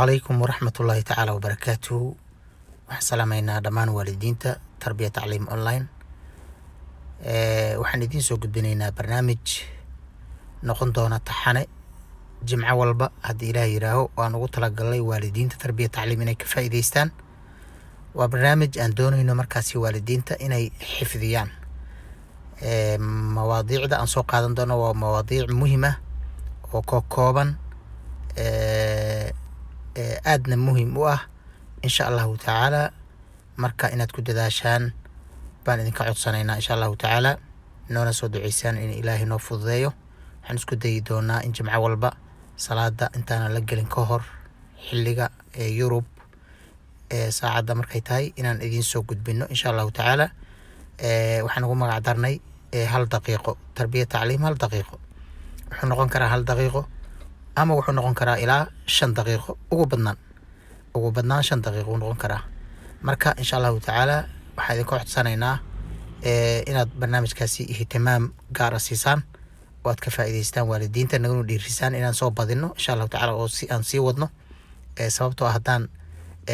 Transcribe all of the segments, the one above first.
Calaykum waraxmatullaahi tacaala wabarakaatuhu. Waxaan salaamaynaa dhammaan waalidiinta Tarbiya Tacliim Online. Waxaan idiin soo gudbinaynaa barnaamij noqon doona taxane jimco walba, haddii Ilaah yidhaaho, waan ugu talagalnay waalidiinta Tarbiya Tacliim inay ka faa'iidaystaan. Waa barnaamij aan doonayno markaasi waalidiinta inay xifdiyaan. Mawaadiicda aan soo qaadan doono waa mawaadiic muhiim ah oo ka kooban, aadna muhiim u ah, insha Allahu tacaala. Marka inaad ku dadaashaan baan idinka codsanaynaa, insha Allahu tacaala, noona soo duceysaan in Ilaahay noo fududeeyo. Waxaan isku dayi doonaa in jimco walba salaada intaanan la gelin ka hor, xilliga ee Yurub ee saacadda markay tahay, inaan idiin soo gudbino, insha Allahu tacaala. Waxaan ugu magac darnay 1 daqiiqo Tarbiya Tacliim. 1 daqiiqo wuxuu noqon karaa 1 daqiiqo ama wuxuu noqon karaa ilaa 5 daqiiqo, ugu badnaan 5 daqiiqo uu noqon karaa. Marka, insha Allahu tacaala, waxaan idinka codsanaynaa inaad barnaamijkaasi ihtimaam gaara siisaan oo aad ka faa'iidaystaan waalidiinta, naguna dhiirisaan inaan soo badino, insha Allahu tacaala, oo si aan sii wadno. Sababtoo ah haddaan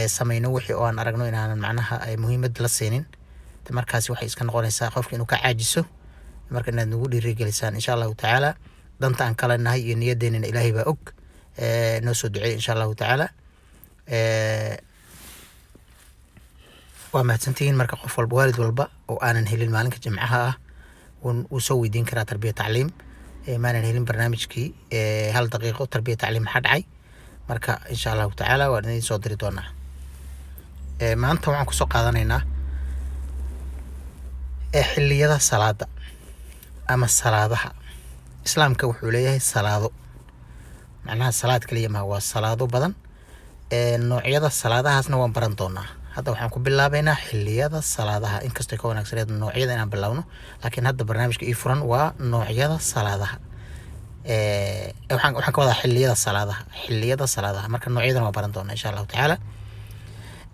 samayno wixii oo aan aragno inaanan macnaha muhiimad la siinin, markaasi waxay iska noqonaysaa qofka inuu ka caajiso. Marka inaad nagu dhiirigelisaan, insha Allahu tacaala, danta aan kala nahay iyo niyadeennana Ilaahay baa og. Noo soo duceey, insha Allahu tacaala. Waa mahadsantihiin. Marka qof walba, waalid walba oo aanan helin maalinka jimcaha ah, wuu soo weydiin karaa Tarbiya Tacliim: "Maanan helin barnaamijkii 1 daqiiqo Tarbiya Tacliim, maxaa dhacay?" Marka, insha Allahu tacaala, waan idiin soo diri doonaa. Maanta waxaan kusoo qaadanaynaa xilliyada salaada ama salaadaha. Islaamka wuxuu leeyahay salaado, macnaha salaad kaliya maha, waa salaado badan. Noocyada salaadahaasna waan baran doonaa. Hadda waxaan ku bilaabaynaa xilliyada salaadaha, inkastoo ka wanaagsaneed noocyada inaan bilaawno, laakiin hadda barnaamijka ii furan waa noocyada salaadaha. Waxaan ka wadaa xilliyada salaadaha, xilliyada salaadaha. Marka noocyadana waan baran doonaa, insha Allahu tacaala.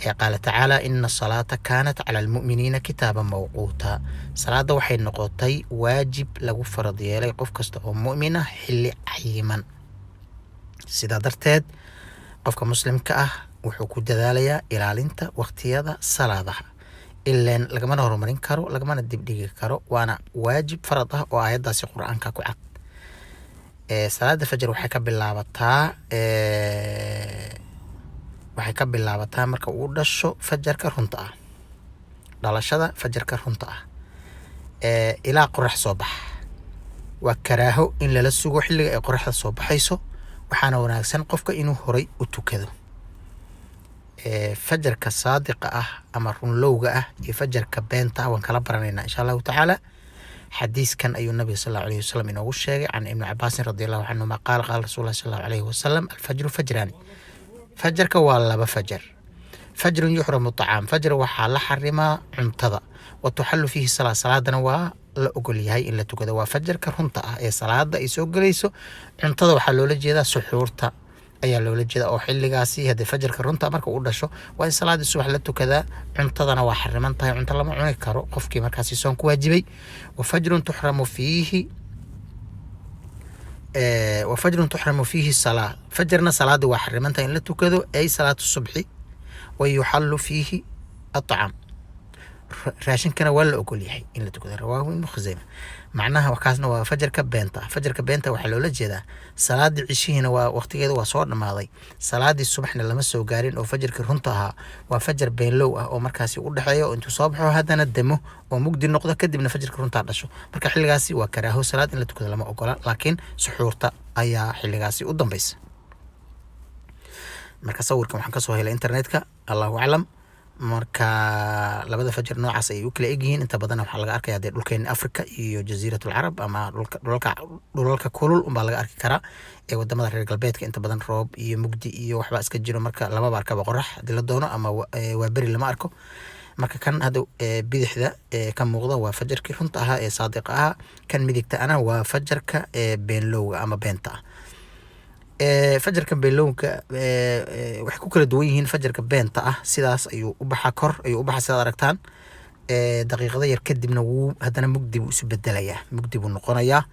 Qaala tacaala: "Ina asalaata kaanat cala almu'miniina kitaaban mawquuta." Salaada waxay noqotay waajib lagu farad yeelay qof kasta oo mu'min ah xilli cayiman. Sidaa darteed, qofka muslimka ah wuxuu ku dadaalayaa ilaalinta waqtiyada salaadaha, ileen lagamana horumarin karo, lagamana dibdhigi karo, waana waajib farad ah oo aayaddaasi Qur-aanka ku cad. Salaada fajr waxay ka bilaabataa marka uu dhasho fajarka runta ah, dhalashada fajarka runta ah, ilaa qorax soo bax. Waa karaaho in lala sugo xilliga ay qoraxda soo baxayso, waxaana wanaagsan qofka inuu horay u tukado. Fajarka saadiqa ah ama runlowga ah iyo fajarka beenta ah waan kala baranaynaa, insha Allahu tacaala. Xadiiskan ayuu nabiga sal Allahu alayhi wasalam inoogu sheegay: can Ibni Cabaasin radi Allahu canhuma qaal: qaala rasuul lah sal Allahu alayhi wasalam: "Alfajru fajraani." Fajarka waa laba fajar. "Fajrun yuxramu acaam", fajr waxaa la xarimaa cuntada, "wa tuxallu fiihi salaa", salaadana waa la ogol yahay in la tukado. Waa fajarka runta ah ee salaada ay soo gelayso. Cuntada waxaa loola jeedaa suxuurta ayaa loola jeeda, oo xilligaasi haddii fajarka runta marka uu dhasho waa in salaadii subax la tukadaa, cuntadana waa xariman tahay, cunto lama cuni karo qofkii markaasi soon ku waajibay. "Wa fajrun tuxramu fiihi salaa", fajarna salaada waa xariman tahay in la tukado, ay salaatu subxi. "Wa yuxallu fiihi aطcaam", raashinkana waa la ogol yahay in la tukado. Rawaahu Ibnu Khuseyma. Macnaha kaasna waa fajarka beenta. Fajarka beenta waxaa loola jeedaa salaadii cishihiina waa waqtigeeda waa soo dhammaaday, salaadii subaxna lama soo gaarin, oo fajarkii runta ahaa waa fajar beenlow ah oo markaasi u dhexeeyo oo intuu soo baxo haddana demo oo mugdi noqdo, kadibna fajarka runtaa dhasho. Marka xilligaasi waa karaaho, salaad in la tukado lama ogola, laakiin suxuurta ayaa xilligaasi u dambeysa. Marka sawirkan waxaan kasoo helay internetka, Allahu aclam. Marka labada fajar noocaas ay u kala egyihiin. Inta badan waxaa laga arkaya dee dhulkeena Africa iyo Jasiirat Alcarab ama dhulalka kulul unbaa laga arki karaa. Ee wadamada reer galbeedka inta badan roob iyo mugdi iyo waxbaa iska jiro, marka lamaba arkaba qorax hadii la doono, ama waa beri lama arko. Marka kan hadda bidixda ka muuqda waa fajarkii runta ahaa ee saadiqa ahaa, kan midigta ana waa fajarka beenlowga ama beenta ah. Fajarka beenlowga waxay ku kala duwan yihiin fajarka beenta ah sidaas ayuu u baxaa, kor ayuu u baxaa sidaad aragtaan. Daqiiqado yar kadibna wuu haddana mugdi buu isu bedelayaa, mugdi buu noqonayaa.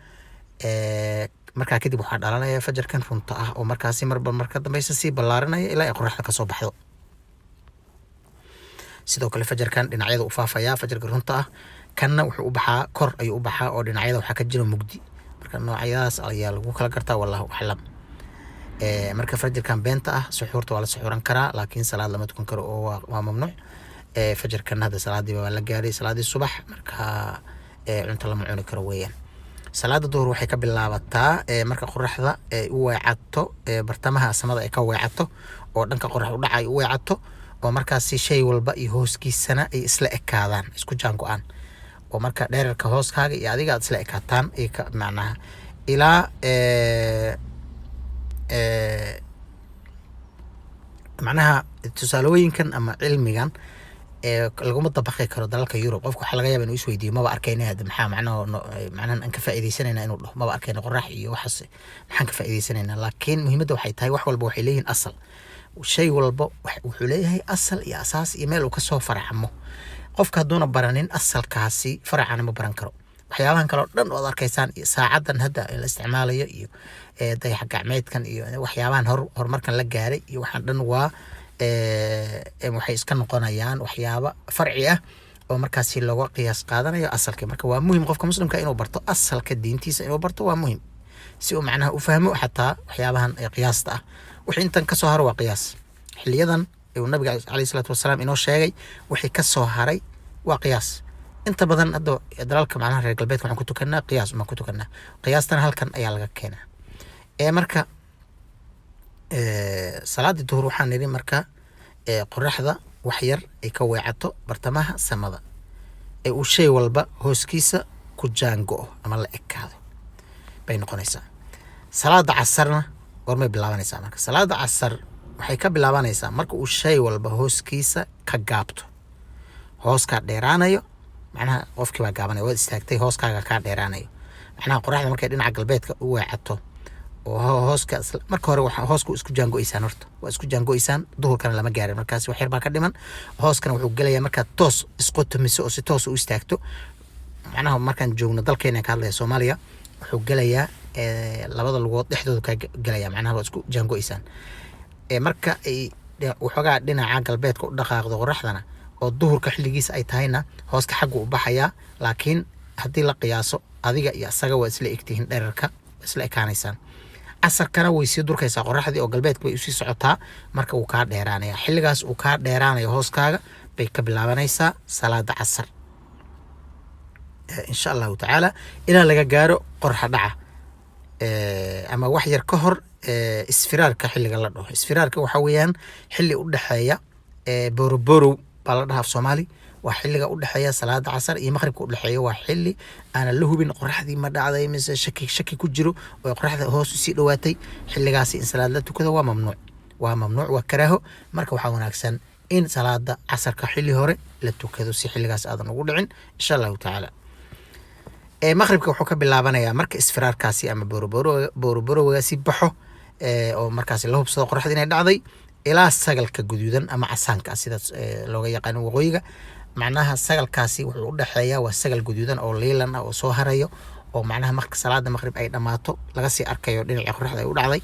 Markaa kadib waxaa dhalanaya fajarkan runta ah, oo markaasi marba marka dambeysa sii ballaaranaya ilaa ay qoraxda kasoo baxdo. Sidoo kale fajarkan dhinacyada u faafaya, fajarka runta ah. Kanna wuxuu u baxaa, kor ayuu u baxaa, oo dhinacyada waxaa ka jira mugdi. Marka noocyadaas ayaa lagu kala gartaa, wallahu aclam. Marka fajarkan beenta ah suxuurta waa la suxuuran karaa, laakiin salaad lama tukan karo oo waa mamnuuc. Fajarkan hadda salaadiiba waa la gaaray, salaadii subax. Marka cunto lama cuni karo weeyaan. Salaada duhur waxay ka bilaabataa marka qoraxda ay u weecato bartamaha samada, ay ka weecato oo dhanka qorax u dhaca ay u weecato, oo markaasi shay walba iyo hooskiisana ay isla ekaadaan, isku jaan go-aan, oo marka dheerarka hooskaaga iyo adiga aad isla ekaataan ay ka macnaha ilaa macnaha tusaalooyinkan ama cilmigan ee laguma dabaqi karo dalalka Yurub. Qofka waxaa laga yaaba inuu isweydiiyo, "Maba arkayna hadda, maxaa macnaha macnaha aan ka faa'iidaysanayna?" Inuu dhaho, "Maba arkayna qorax iyo waxaas, maxaan ka faa'iidaysanaynaa?" Laakiin muhiimadda waxay tahay, wax walba waxay leeyihiin asal. Shay walba wuxuu leeyahay asal iyo asaas iyo meel uu kasoo faracmo. Qofka hadduuna baranin asalkaasi, faracana ma baran karo. Waxyaabahan kale oo dhan oo aad arkaysaan, iyo saacadan hadda la isticmaalayo, iyo dayax gacmeedkan, iyo waxyaabahan horumarkan la gaaray, iyo waxaan dhan waa waxay iska noqonayaan waxyaaba farci ah oo markaasi looga qiyaas qaadanayo asalka. Marka waa muhim qofka muslimka inuu barto asalka diintiisa. Inuu barto waa muhim si uu macnaha u fahmo xataa waxyaabahan ee qiyaasta ah. Wixii intan kasoo haro waa qiyaas. Xiliyadan uu nabiga caleyhi salaatu wasalaam inoo sheegay, wixii kasoo haray waa qiyaas. Inta badan hadda dalalka macnaha reer galbeedka waxaan ku tukanaa qiyaas umaan ku tukanaa. Qiyaastana halkan ayaa laga keenaa. Ee marka salaadii duhur waxaan nidhi marka qoraxda wax yar ay ka weecato bartamaha samada ee uu shay walba hooskiisa ku jaango-o ama la ekaado bay noqonaysaa. Salaada casarna goormay bilaabanaysaa? Marka salaada casar waxay ka bilaabanaysaa marka uu shay walba hooskiisa ka gaabto, hooskaa dheeraanayo, macnaha qofkii baa gaabanaya, waad istaagtay, hooskaaga kaa dheeraanayo. Macnaha qoraxda markay dhinaca galbeedka u weecato oo hooska marka hore waxa hoosku isku jaango-eysaan, horta waa isku jaango-eysaan. Duhurkana lama gaarin, markaasi wax yar baa ka dhiman. Hooskana wuxuu gelayaa markaad toos isqotomiso oo si toos u istaagto. Macnaha markaan joogno dalkeena, ka hadlaya Soomaaliya, wuxuu gelayaa labada lugood dhexdooda kaa gelaya, macnaha waa isku jaango-eysaan. Marka ay waxoogaa dhinaca galbeedka u dhaqaaqdo qoraxdana oo duhurka xilligiisa ay tahayna, hooska xaggu u baxayaa. Laakiin haddii la qiyaaso, adiga iyo asaga waa isla egtihiin dherarka, waa isla ekaanaysaan. Casarkana way sii durkaysaa qoraxdii oo galbeedka bay usii socotaa. Marka wuu kaa dheeraanaya. Xilligaas uu kaa dheeraanayo hooskaaga bay ka bilaabanaysaa salaada casar, insha Allahu tacaala, ilaa laga gaaro qorxa dhaca ama wax yar ka hor isfiraarka. Xilliga la dhaho isfiraarka waxaa weeyaan xilli u dhexeeya, boroborow baa la dhahaa af Soomaali. Waa xilliga u dhexeeya salaada casar iyo maqribka u dhexeeya. Waa xilli aanan la hubin qoraxdii ma dhacday mise shaki ku jiro oo qoraxda hoos usii dhowaatay. Xilligaasi in salaad la tukado waa mamnuuc, waa mamnuuc, waa karaaho. Marka waxaa wanaagsan in salaada casarka xilli hore la tukado si xilligaas aadan ugu dhicin, insha Allahu tacaala. Maqribka wuxuu ka bilaabanayaa marka isfiraarkaasi ama boroborowgaasi baxo, oo markaasi la hubsado qoraxda inay dhacday, ilaa sagalka guduudan ama casaanka ah, sidaas looga yaqaano waqooyiga. Macnaha sagalkaasi wuxuu u dhexeeyaa, waa sagal guduudan oo liilan ah oo soo harayo, oo macnaha marka salaada maqrib ay dhammaato laga sii arkayo dhinacii qoraxda ay u dhacday.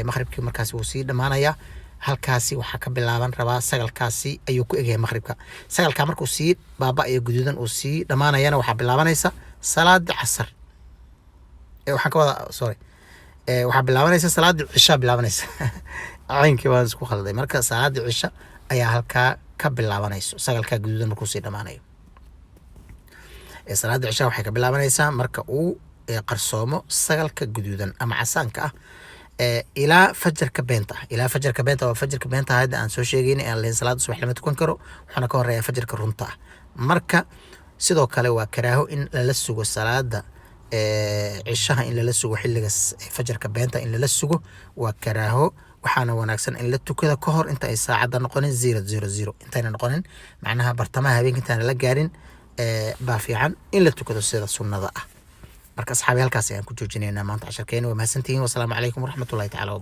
Maqribkii markaasi wuu sii dhammaanayaa. Halkaasi waxaa ka bilaaban rabaa, sagalkaasi ayuu ku egyahay maqribka. Sagalkaa markuu sii baaba-ayo guduudan uu sii dhammaanayana, waxaa bilaabanaysa salaada casar. Waxaan ka wadaa, sorry, waxaa bilaabanaysa salaadii cisha bilaabanaysa. Caynkii baan isku khalday. Marka salaadii cisha ayaa halkaa ka bilaabanayso, sagalkaa guduudan markuu sii dhammaanayo. Salaada cisha waxay ka bilaabanaysaa marka uu qarsoomo sagalka guduudan ama casaanka ah ilaa fajarka beenta ah. Ilaa fajarka beenta, waa fajarka beenta ah hadda aan soo sheegayna aan lahayn salaada subax lama tukan karo, wuxuuna ka horeeyaa fajarka runta ah. Marka sidoo kale waa karaaho in lala sugo salaada cishaha, in lala sugo xilliga fajarka beenta in lala sugo waa karaaho. Waxaana wanaagsan in la tukado ka hor inta ay saacadda noqonin 000, intayna noqonin macnaha bartamaha habeenka intaana la gaarin baa fiican in la tukado sida sunnada ah. Marka asxaabi, halkaas ayaan ku joojinaynaa maanta casharkeena. Waa mahadsantihiin. Wasalaamu calaykum waraxmatullahi tacala.